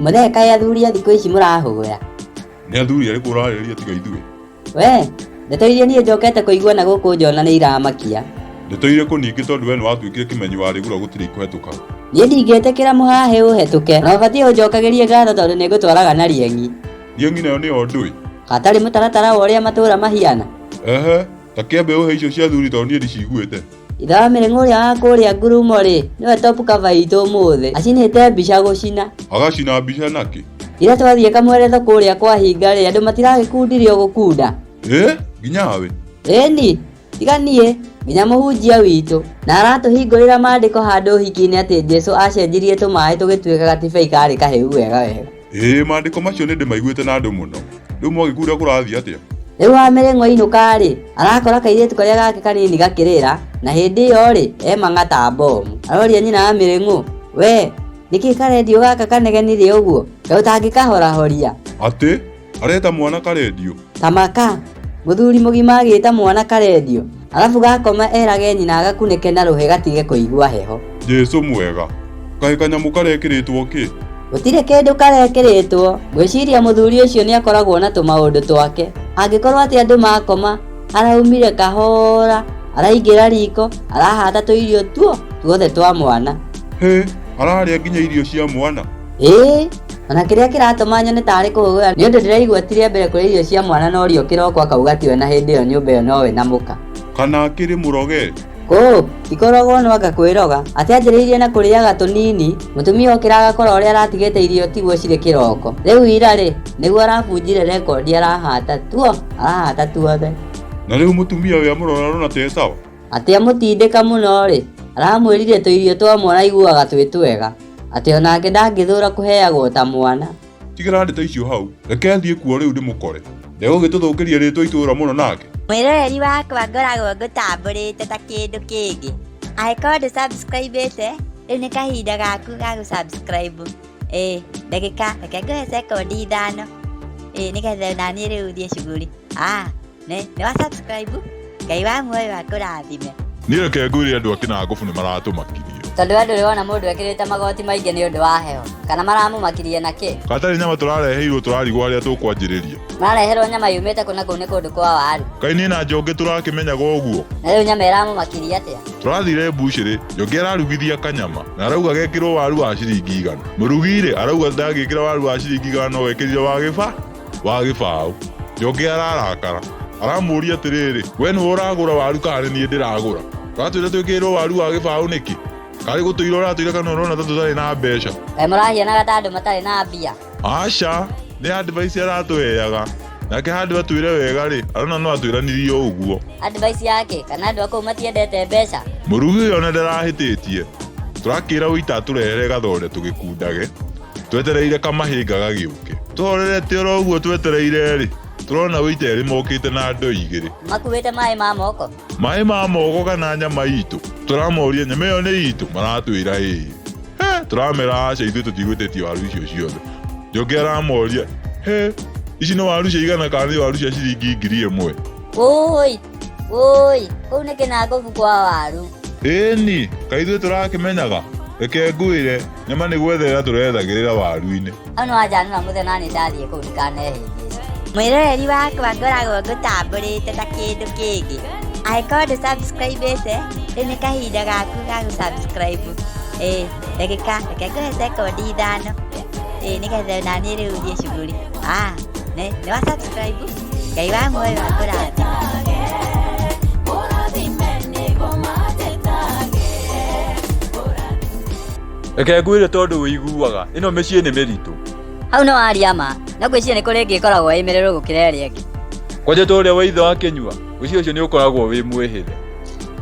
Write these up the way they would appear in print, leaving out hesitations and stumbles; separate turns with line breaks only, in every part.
Mũthee kaĩ athuri a thikũ ici mũrahũgũya.
Nĩ athuri arĩkũ ũrarĩrĩria tiga ithuĩ?
We, ndeto iria niĩ njokete kũigua na gũkũ njona nĩ iramakia.
Ndeto irĩkũ ningĩ tondũ we nĩwatuĩkire kĩmenyi warĩgũra gũtirĩ ikũhetũkaga.
Niĩ ndingĩtĩkĩra mũhahĩ ũhetũke na ũbatiĩ ũnjokagĩrie ngatho tondũ nĩ ngũtwaraga na rĩeng'i.
Rĩeng'i nayo nĩyo ndũĩ?
Hatarĩ mũtaratara wa ũrĩa matũra mahiana.
Ehe, ta kĩambe ũhe icio cia athuri tondũ niĩ ndiciguĩte.
Ithe wa Mĩrĩng'ũ ũrĩa wa kũrĩa ngurumo-rĩ, nĩwe top cover itũ ũmũthĩ. Acinĩte mbica gũcina.
Agacina mbica nakĩ?
Ira twathiĩ kamweretho kũrĩa kwa hinga-rĩ, andũ matiragĩkundire o gũkunda.
Ĩ, nginya we?
Ĩni, tiga niĩ, nginya mũhunjia witũ. Na aratũhingũrĩra maandĩko handũ ũhiki-inĩ atĩ Jesu acenjirie tũmaĩ tũgĩtuĩka gatibei karĩ kahĩu wega wega.
Ĩĩ maandĩko macio nĩndĩmaiguĩte na andũ mũno. Rĩu mwagĩkunda kũrathiĩ atĩa?
Rĩu Wamĩrĩng'ũ ainũka-rĩ, arakora kairĩtu karĩa gake kanini gakĩrĩra, na hĩndĩ ĩyo-rĩ, e mang'a ta mbomu. Aroria nyina wa Mĩrĩng'ũ, We, nĩkĩ karendio gaka kanegenire ũguo? Kaĩ ũtangĩkahorahoria?
Atĩ? Areta mwana karendio?
Tamaka! Mũthuri mũgima agĩta mwana karendio, arabu gakoma erage nyina agakunĩke na rũhĩ gatige kũigua heho.
Jesu mwega! Kaĩ kanyamũ karekĩrĩtwo kĩ?
Gũtirĩ kĩndũ karekĩrĩtwo. Ngwĩciria mũthuri ũcio nĩ akoragwo na tũmaũndũ twake. Angĩkorwo atĩ andũ makoma, araumire kahora, araingĩra riko, arahata tũirio tuo tuothe twa mwana.
Hĩ, ararĩa nginya irio cia mwana?
Ĩĩ, ona kĩrĩa kĩratũma nyone tarĩ kũhũgũra nĩ ũndũ ndĩraigua ti rĩa mbere kũrĩa irio cia mwana na ũrĩa kĩroko akauga tiwe na hĩndĩ ĩyo nyũmba ĩyo nowe na mũka.
Kana akĩrĩ mũroge?
Kũũ, ti kũrogwo no anga kwĩroga. Atĩ anjĩrĩirie na kũrĩaga tũnini, mũtumia okĩra agakora ũrĩa aratigĩte irio tiguo cirĩ kĩroko. Rĩu ira-rĩ, nĩguo arabunjire rekondi arahata tuo, arahata tuothe.
Na rĩu mũtumia we amũrora arona ta e sawa?
Atĩ amũtindĩka mũno-rĩ, aramwĩrire tũirio twa mwana aiguaga twĩ twega. Atĩ onake ndangĩthũra kũheagwo ta mwana.
Tigĩra ndeto icio hau, reke thiĩ kuo rĩu ndĩmũkore. Ndegũgĩtũthũkĩria rĩtwa itũũra mũno nake?
Mwĩroreri wakwa ngoragwo ngũtambũrĩte ta kĩndũ kĩngĩ. Angĩkorwo ndũ subscribe ĩte, rĩu nĩ kahinda gaku ga gũ subscribe. Ĩĩ, ndagĩka, reke ngũhe sekondi ithano. Ĩĩ, nĩgetha naniĩ rĩu thiĩ cuguri. Ah, nĩ nĩ wa subscribe? Ngai wa muoyo akũrathime.
Niĩ reke ngwĩre andũ a Kĩnangobu nĩ maratũmakirie.
Tondũ we ndũrĩ wona mũndũ ekĩrĩte magoti maingĩ nĩ ũndũ wa heho? Kana maramũmakirie na kĩ?
Gatarĩ nyama tũrareheirwo tũrarigwo harĩa tũkwanjĩrĩria.
Marareherwo nyama yumĩte kũ na kũu nĩ kũndũ kwa waru?
Kaĩ niĩ na Njonge tũrakĩmenyaga ũguo?
Na rĩu nyama ĩramũmakirie atĩa?
Tũrathire mbucĩrĩ, Njonge ararugithia kanyama na arauga gekĩrwo waru wa ciringi igana. Mũrugi-rĩ arauga ndangĩkĩra waru wa ciringi igana no ekĩrire wa gĩba wa gĩbaũ. Njonge ararakara. Aramũria atĩrĩrĩ, we nĩwe ũragũra waru kana nĩ niĩ ndĩragũra? Ũratwĩra twĩkĩrĩrwo waru wa gĩbaũ nĩkĩ? Karĩ gũtũira ũratũira kana ũrona ta tũtarĩ na mbeca?
Kaĩ mũrahianaga ta andũ matarĩ na mbia?
Aca, nĩ advice aratũheaga. Nake handũ atwĩre wega rĩ, arona no atwĩranirie o ũguo.
Advice yake? Kana andũ a kũu matiendete mbeca?
Mũrugi ũyũ ona ndarahĩtĩtie. Tũrakĩra ũita atũrehere gathonde tũgĩkundage, twetereire kamahĩnga gagĩũke. Tũhorerete oro ũguo twetereire-rĩ, tũrona ũita erĩ mokĩte na ndoo igĩrĩ.
Makuĩte maĩ ma moko?
Maĩ ma moko kana nyama itũ? Tũramoria nyama ĩyo nĩ itũ? Maratwĩra ĩĩ. He, tũramera aca ithuĩ tũtigwĩtĩtie waru icio ciothe. Njoki aramoria, he, ici nĩ waru cia igana kana nĩ waru cia ciringi 1000?
Ũi, ũi, kũu nĩ kĩnangobu kwa waru.
Ĩni, kaĩ ithuĩ tũrakĩmenyaga? Reke ngwĩre, nyama nĩ gwetherera tũrethagĩrĩra waru-inĩ.
Hau nĩ wanjanũra mũthenya nani ndathiĩ kũu ndikanehĩngĩce. Mwĩroreri wakwa ngoragwo ngũtambũrĩte ta kĩndũ kĩngĩ. Angĩkorwo ndũ subscribe ĩte, rĩu nĩ kahinda gaku ga gũ subscribe. Ĩĩ, ndagĩka, reke ngũhe sekondi ithano. Ĩĩ, nĩgetha naniĩ rĩu thiĩ cuguri. Ah, nĩ nĩ wa subscribe? Ngai wa muoyo akũrathime.
Reke ngwĩre tondũ ũiguaga, ĩno mĩciĩ nĩ mĩritũ.
Hau nĩ waria ma, no ngwĩciria nĩ kũrĩ ĩngĩ ĩkoragwo ĩ mĩrũrũ gũkĩra ĩrĩa ĩngĩ.
Kwanja ta ũrĩa wa ithe wakĩnyua, mũciĩ ũcio nĩ ũkoragwo wĩ mwĩhĩre.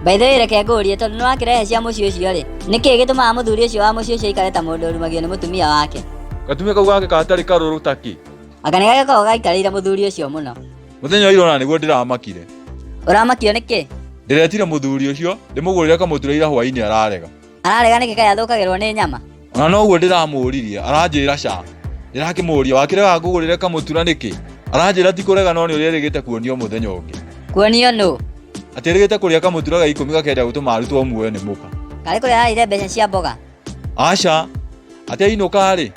By the way reke ngũrie tondũ nĩ wakĩrehe cia mũciĩ ũcio rĩ, nĩkĩ gĩtũmaga mũthuri ũcio wa mũciĩ ũcio aikare ta mũndũ ũrumagio nĩ mũtumia wake?
Gatumia kau gake gatarĩ karũrũ ta kĩ?
Anga nĩ gagĩkoragwo gaikarĩire mũthuri ũcio mũno.
Mũthenya wa ira ona nĩguo ndĩramakire.
Ũramakio nĩkĩ?
Ndĩretire mũthuri ũcio ndĩmũgũrĩre kamũtura ira hwainĩ ararega.
Ararega nĩkĩ kaĩ athũkagĩrwo nĩ nyama?
Ona noguo ndĩramũririe aranjĩra ca. Ndĩrakĩmũria wakĩrega ngũgũrĩre kamũtura nĩkĩ? Aranjĩra ti kũrega no nĩ ũrĩa erĩgĩte kuonio mũthenya ũngĩ.
Kuonio nũ?
Atĩ erĩgĩte kũrĩa kamũtura ga ikũmi gakenda gũtũma arutwo muoyo nĩ mũka.
Karĩ kũrĩa ararĩire mbeca cia mboga?
Aca. Atĩ ainũka-rĩ,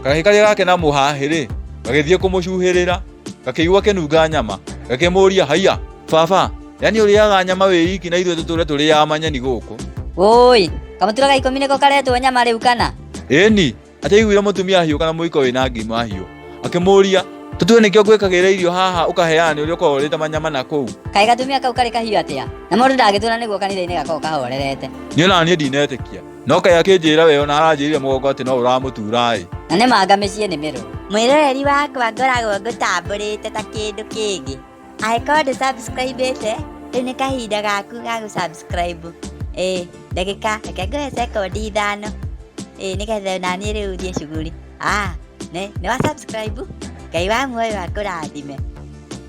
Gagĩ karĩa gake na mũhahĩ rĩ, gagĩthiĩ kũmũcuhĩrĩra, gakĩigua kĩnunga nyama, gakĩmũria haiya, baba, yani ũrĩaga nyama wĩ iki na ithuĩ tũtũre tũrĩaga manyeni gũkũ.
Wũi, kamũtura ga 10 nĩko karetwo nyama rĩu kana?
Ĩni, ataiguire mũtumia ahiũka na mũiko wĩna ngima hiũ. Akĩmũria, tũtue nĩkĩo ngwĩkagĩra irio haha ũkaheana nĩ ũrĩa ũkoragwo ũrĩte manyama na kũu.
Kaĩ gatumia kau karĩ kahiũ atĩa? Na mũndũ ndangĩtũra nĩguo kanitha-inĩ gakoragwo kahorerete.
Niĩ ona niĩ ndinetĩkia. No kaĩ akĩnjĩra we ona aranjĩrire mũgongo atĩ no ũramũtura ĩ.
Na nĩ manga mĩciĩ nĩ mĩrũrũ. Mwĩroreri wakwa ngoragwo ngũtambũrĩte ta kĩndũ kĩngĩ. Angĩkorwo ndũ subscribe-ĩte, rĩu nĩ kahinda gaku ga gũ subscribe. Ĩĩ, ndagĩka, reke ngũhe sekondi 5. Ĩĩ, nĩgetha onaniĩ rĩu thiĩ cuguri. Ah, nĩ wa subscribe? Ngai wa muoyo akũrathime.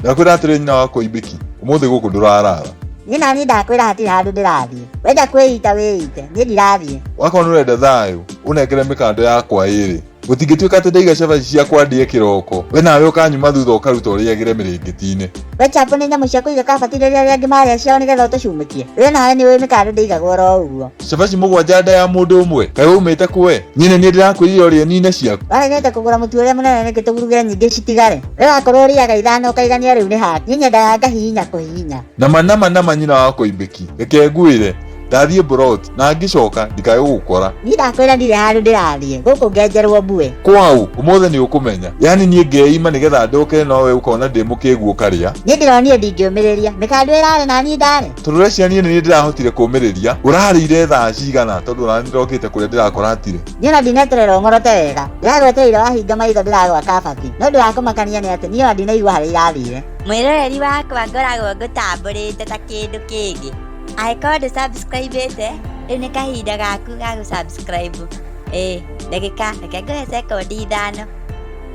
Ndakwĩra atĩrĩ nyina wakwa Imbĩki, ũmũthĩ gũkũ ndũrarara.
Niĩ naniĩ ndakwĩra hatirĩ handũ ndĩrathiĩ. Wenda kwĩita wĩite, niĩ ndirathiĩ.
Wakorwo nĩ ũrenda thayũ, ũnengere mĩkando yakwa ĩrĩ. Gũtingĩtuĩka atĩ ndaiga cabaci ciakwa ndĩe kĩroko, we nawe ũkanyuma thutha ũkaruta ũrĩagĩre mĩrĩngĩti-inĩ.
We chapo nĩ nyamũ cia kũiga kabati rĩrĩa arĩa angĩ marĩa ciao nĩgetha ũtũcumĩkie. We nawe nĩ ũĩ mĩkando ndĩigagwo oro ũguo.
Cabaci 7 nda ya mũndũ ũmwe, kaĩ waumĩte kũwe? Niĩ nĩ niĩ ndĩrakwĩrire ũrĩe nine ciaku.
Waregete kũgũra mũtu ũrĩa mũnene nĩkĩ tũgurugĩre nyingĩ citigare? We wakorwo ũrĩaga 5 ũkaigania rĩu nĩ haki. Niĩ nyendaga ngahihinya kũhihinya.
Nama nama nama nyina wakwa Imbĩki, reke ngwĩre, ndathiĩ mburoti na ngĩcoka ndikae gũgũkora.
Niĩ ndakwĩra ndirĩ handũ ndĩrathiĩ, gũkũ ngenjerwo mbue.
Kwau, ũmũthĩ nĩ ũkũmenya. Yani niĩ ngeima nĩgetha ndoke nowe ũkona ndĩ mũkĩgu ũkarĩa.
Niĩ ndĩronire ndingĩũmĩrĩria, mĩkando ĩrarĩ na niĩ ndarĩ.
Tondũ ũreciria niĩ nĩ niĩ ndĩrahotire kũũmĩrĩria, ũrarĩire thaa cigana tondũ ona nĩndĩrokĩte kũrĩa ndĩrakora hatirĩ.
Niĩ ona ndineterera ũng'orote wega, ndĩragwetereire wahinga maitho ndĩragwa kabati. No ũndũ wa kũmakania nĩ atĩ niĩ ona ndinaigua harĩa irathire. Mwĩroreri wakwa ngoragwo ngũtambũrĩte ta kĩndũ kĩngĩ. Angĩkorwo ndũ subscribe-ĩte, rĩu nĩ kahinda gaku ga gũ subscribe. Ĩĩ, ndagĩka, reke ngũhe sekondi 5.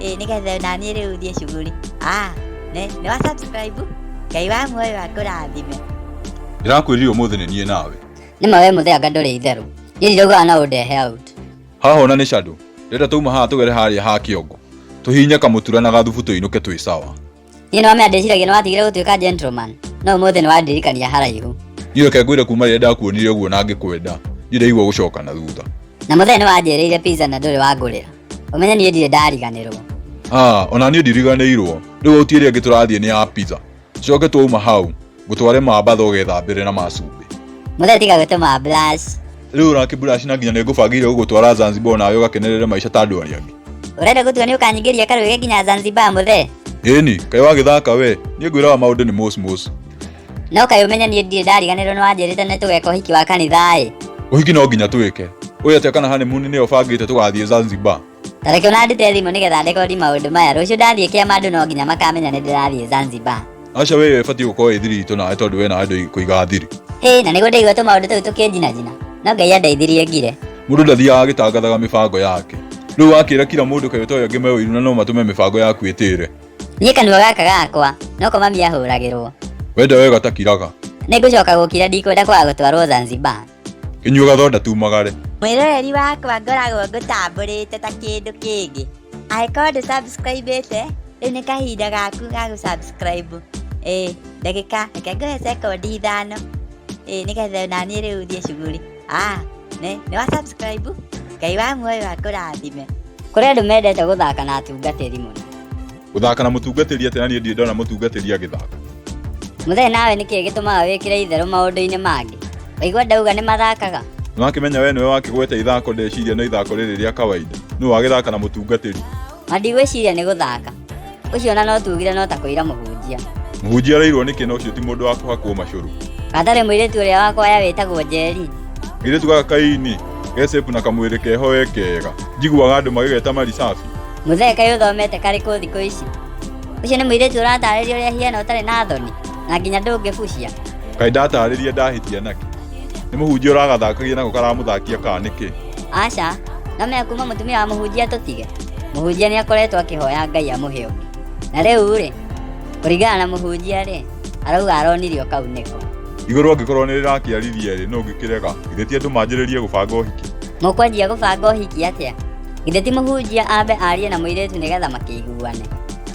Ĩĩ, nĩgetha onaniĩ rĩu thiĩ cuguri. Ah, nĩ wa subscribe? Ngai wa muoyo akũrathime.
Ndĩrakwĩrire ũmũthĩ nĩ niĩ nawe.
Nĩ ma we mũthee anga ndũrĩ itherũ. Niĩ ndiraugaga no ũndehe out.
Haha ona nĩ shadow. Ndĩrenda twauma haha tũgere harĩa ha kĩongo. Tũhihinye kamũtura na gathubu tũinũke twĩ sawa.
Niĩ nĩ wamenya ndĩciragia nĩ watigire gũtuĩka gentleman. No ũmũthĩ nĩ wandirikania haraihu.
Niĩ reke ngwĩre kuma rĩrĩa ndakuonire ũguo na ngĩkwenda, niĩ ndaigua gũcoka na thutha.
Na mũthee nĩ wanjĩrĩire pizza na ndũrĩ wangũrĩra. Ũmenye niĩ ndirĩ ndariganĩrwo.
Ah, ona niĩ ndiriganĩirwo. Rĩu auti ĩrĩa ĩngĩ tũrathiĩ nĩ ya pizza. Tucoke twauma hau, ngũtware Mambatha ũgethambĩre na macumbĩ.
Mũthee tiga gũtũma blush.
Rĩu ũrakĩblush na nginya nĩ ngũbangĩire gũgũtwara Zanzibar nawe ũgakenerere maica ta andũ arĩa angĩ.
Ũrenda gũtua nĩ ũkanyingĩria karwĩgĩ nginya Zanzibar mũthee?
Ĩni, kaĩ wagĩthaka we, niĩ ngwĩraga maũndũ nĩ mos mos.
No kaĩ ũmenye niĩ ndirĩ ndariganĩrwo nĩ wanjĩrĩte nĩ tũgeka ũhiki wa kanitha ĩ.
Ũhiki no nginya twĩke. Ũyũ atĩa kana honeymoon nĩyo bangĩte tũgathiĩ Zanzibar.
Ta reke ona ndute thimũ nĩgetha ndekondi maũndũ maya. Rũciũ ndathiĩ kĩama andũ no nginya makamenya nĩ ndĩrathiĩ Zanzibar.
Aca we ĩbatiĩ gũkorwo ĩ thiri itũ nawe tondũ we nawe ndũĩ kũiga thiri.
Ĩ, na nĩguo ndaigua tũmaũndũ tũu tũkĩnjinajina. No Ngai andeithirie ngire.
Mũndũ ndathiaga agĩtangathaga mĩbango yake. Rĩu wakĩra kila mũndũ kaĩ ũtoĩ angĩ me ũiru na no matũme mĩbango yaku ĩtĩre.
Niĩ kanua gaka gakwa noko mami ahũragĩrwo.
Wenda wega ta kiraga.
Nĩngũcoka gũkira ndikwenda kwaga gũtwarwo Zanzibar.
Kĩnyua gathonda tumagare.
Mwĩroreri wakwa ngoragwo ngũtambũrĩte ta kĩndũ kĩngĩ. Angĩkorwo ndũ subscribe-ĩte, rĩu nĩ kahinda gaku ga gũ subscribe. Ĩĩ, ndagĩka, reke ngũhe sekondi 5. Ĩĩ, nĩgetha onaniĩ rĩu thiĩ cuguri. Ah, nĩ wa subscribe? Ngai wa muoyo akũrathime. Kũrĩ andũ mendete gũthaka na atungatĩri mũno.
Gũthaka na mũtungatĩri atĩa na niĩ ndirĩ ndona mũtungatĩri agĩthaka.
Mũthee nawe nĩkĩĩ gĩtũmaga wĩkĩre itherũ maũndũ-inĩ mangĩ? Waigua ndauga nĩ mathakaga?
Nĩwakĩmenya we nĩwe wakĩgweta ithako ndeciria no ithako rĩrĩ rĩa kawaida. Nũ wagĩthaka na mũtungatĩri?
Ma ndigwĩciria nĩ gũthaka. Ũcio ona no tugire no ta kũira mũhunjia.
Mũhunjia arairwo nĩkĩ na ũcio ti mũndũ wa kũhakwo macũrũ?
Gatarĩ mũirĩtu ũrĩa wa kwaya wĩtagwo Njeri.
Kairĩtu gaka kaini, gecepu na kamwĩrĩ keho we kega. Njiguaga andũ magĩgeta maricabi.
Mũthee kaĩ ũthomete karĩ kũ thikũ ici? Ũcio nĩ mũirĩtu ũratarĩria ũrĩa hiana ũtarĩ na thoni na nginya ndũngĩbucia.
Kaĩ ndatarĩria ndahĩtia nakĩ? Nĩ mũhunjia ũragathakagia nako karamũthakia kana nĩkĩ?
Aca, no menya kuma mũtumia wa mũhunjia tũtige. Mũhunjia nĩ akoretwo akĩhoya Ngai amũhe ũngĩ. Na rĩu rĩ, kũringana na mũhunjia rĩ, arauga aronirio kau nĩko.
Igũrũ angĩkorwo nĩ rĩrakĩaririe rĩ, nũ ũngĩkĩrega? Githĩ ti andũ manjĩrĩrie gũbanga ũhiki?
Mũkwanjia gũbanga ũhiki atĩa? Githĩ ti mũhunjia ambe arie na mũirĩtu nĩgetha makĩiguane?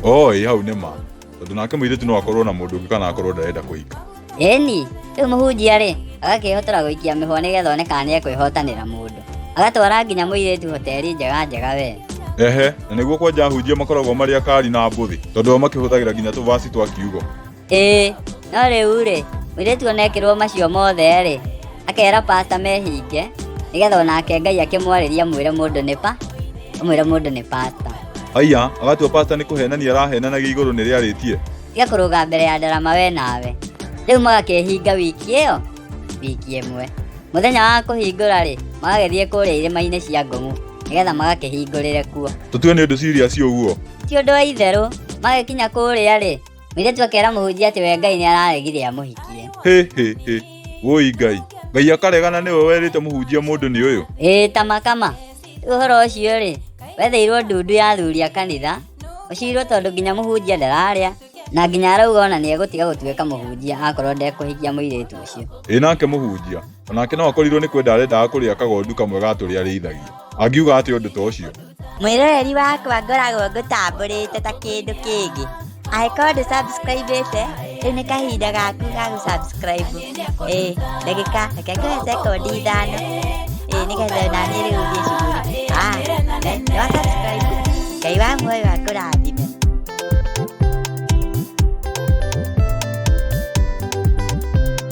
Oi, hau nĩ ma. Tondũ nake mũirĩtu no akorwo na mũndũ ũngĩ kana akorwo ndarenda kũhika.
Ĩni, rĩu mũhunjia rĩ, agakĩhotora gũikia mĩhwa nĩgetha one kana nĩekwĩhotanĩra mũndũ. Agatwara nginya mũirĩtu hoteli njega njega we.
Ehe, na nĩguo kwanja ahunjia makoragwo marĩ akari na mbũthĩ tondũ o makĩhũthagĩra nginya tũvaci twa kiugo.
Ĩĩ, no rĩu rĩ, mũirĩtu onekĩrwo macio mothe rĩ, akera pasta mehinge nĩgetha onake Ngai akĩmwarĩria amwĩre mũndũ nĩ pa amwĩre mũndũ nĩ pasta.
Haiya, agatua pasta nĩ kũhenania arahenanagia igũrũ nĩ rĩarĩtie.
Tiga kũrũga mbere ya ndarama we nawe. Rĩu magakĩhinga wiki ĩyo wiki ĩmwe. Mũthenya wa kũhingũra rĩ, magagĩthiĩ kũrĩa irĩma-inĩ cia Ngong'u nĩgetha magakĩhingũrĩre kuo.
Tũtue nĩ ũndũ serious ũguo.
Ti ũndũ wa itherũ, magĩkinya kũrĩa rĩ, mũirĩtu akera mũhunjia atĩ we Ngai nĩ araregire amũhikie.
Hĩ hĩ hĩ, wũi Ngai. Ngai akaregana nĩwe werĩte mũhunjia mũndũ nĩ ũyũ.
Ĩĩ ta makama. Rĩu ũhoro ũcio rĩ, wetheirwo ndundu ya athuri a kanitha, ũcirwo tondũ nginya mũhunjia ndararĩa, na nginya arauga ona nĩ egũtiga gũtuĩka mũhunjia akorwo ndekũhikia mũirĩtu ũcio.
Ĩ nake mũhunjia, onake no akorirwo nĩ kwenda arendaga kũrĩa kagondu kamwe ga tũrĩa arĩithagia. Angiuga atĩa ũndũ ta ũcio?
Mwĩroreri wakwa ngoragwo ngũtambũrĩte ta kĩndũ kĩngĩ. Angĩkorwo ndũ subscribe-ĩte, rĩu nĩ kahinda gaku ga gũ subscribe. Ĩĩ, ndagĩka, reke ngũhe sekondi ithano. Ĩĩ, nĩgetha naniĩ rĩu thiĩ cuguri. Ah, nĩ wa subscribe. Ngai wa muoyo.